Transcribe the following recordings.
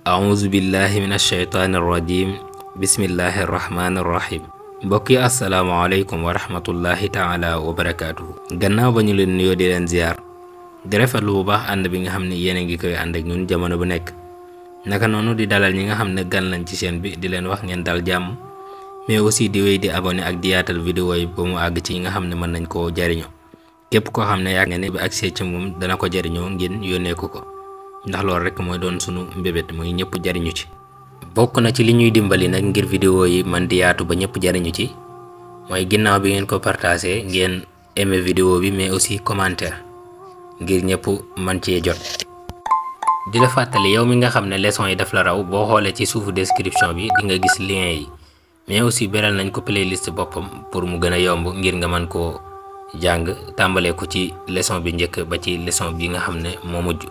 أعوذ بالله من الشيطان الرجيم بسم الله الرحمن الرحيم mbokk yi asalaamaaleykum wa rahmatullahi taala wa barakaatuhu gannaaw ba ñu leen nuyoo di leen ziar di rafetlu bu baax ànd bi nga xam ne yéen a ngi koy ànd ak ñun jamono bu nekk naka noonu di dalal ñi nga xam ne gan lañ ci chaîne bi di leen wax ngeen dal jàmm mais aussi di wéy di abonné ak di yaatal vidéo yi ba mu àgg ci nga xam ne mën nañ koo jariñoo képp koo xam ne yaa nga ne bi accès ci moom dana ko jariñoo ngeen yónnee ko ndax loolu rek mooy doon sunu mbébét muy ñëpp jariñu ci bokk na ci li ñuy dimbali nag ngir vidéo yi man di yaatu ba ñëpp jariñu ci mooy ginnaaw bi ngeen ko partagé ngeen aimé vidéo bi mais aussi commentaire ngir ñëpp man cee jot di la fàttali yow mi nga xam ne leçon yi daf la raw boo xoolee ci suufu description bi di nga gis lien yi mais aussi beral nañ ko playlist boppam pour mu gën a yomb ngir nga mën koo jàng tàmbalee ko ci leçon bi njëkk ba ci leçon bi nga xam ne moo mujj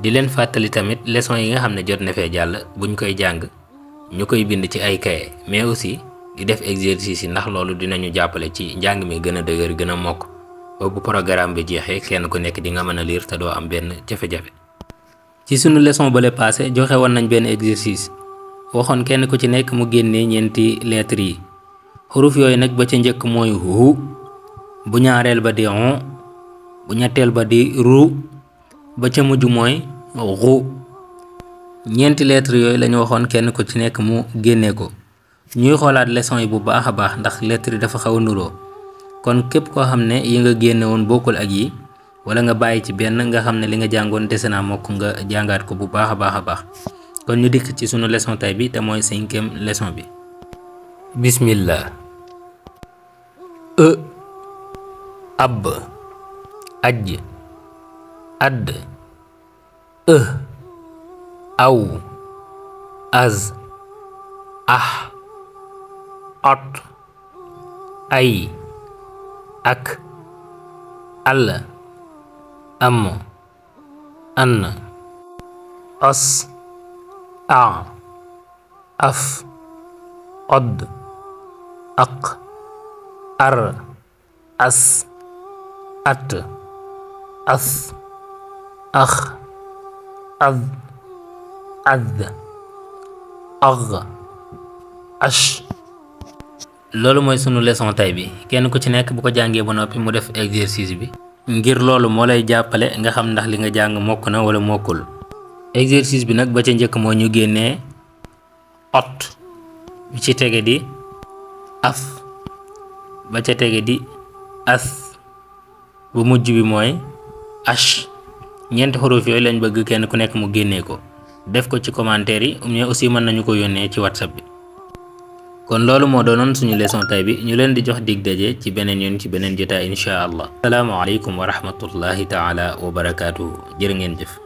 di leen fàttali tamit leçon yi nga xam ne jot na fee jàll buñ koy jàng ñu koy bind ci ay kaye mais aussi di def exercice yi ndax loolu dinañu jàppale ci njàng mi gën a dëgër gën a mokk ba bu programme bi jeexee kenn ku nekk di nga mën a lire te doo am benn jafe-jafe. ci sunu leçon bale passé joxe woon nañ benn exercice waxoon kenn ku ci nekk mu génnee ñeenti lettres yi xuruf yooyu nag ba ca njëkk mooy hu bu ñaareel ba di on bu ñetteel ba di ru ba ca mujj mooy xu ñeenti lettres yooyu lañu waxoon kenn ku ci nekk mu génnee ko ñuy xoolaat leçon yi bu baax a baax ndax lettres yi dafa xaw a nuroo kon képp koo xam ne yi nga génne woon bokkul ak yi wala nga bàyyi ci benn nga xam ne li nga jàngoon dese naa mokk nga jàngaat ko bu baax a baax kon ñu dikk ci sunu leçon tay bi te mooy 5e leçon bi bismillah ab aj ad aw az ot ay ak al am an as af od aq ar as at as ax ad ash loolu mooy sunu leçon tay bi kenn ku ci nekk bu ko jàngee ba noppi mu def exercice bi ngir loolu moo lay jàppale nga xam ndax li nga jàng mokk na wala mokkul exercice bi nag ba ca njëkk moo ñu génnee ot bi ci tege di af ba ca tege di as bu mujj bi mooy ash ñeenti xuruf yooyu lañ bëgg kenn ku nekk mu génnee ko def ko ci commentaire yi mais aussi mën nañu ko yónnee ci whatsapp bi kon loolu moo doonoon suñu leçon tay bi ñu leen di jox dig daje ci beneen yoon ci beneen jotaay insha allah assalaamu aleykum wa rahmatullahi taala wa barakaatuhu jërë ngeen jëf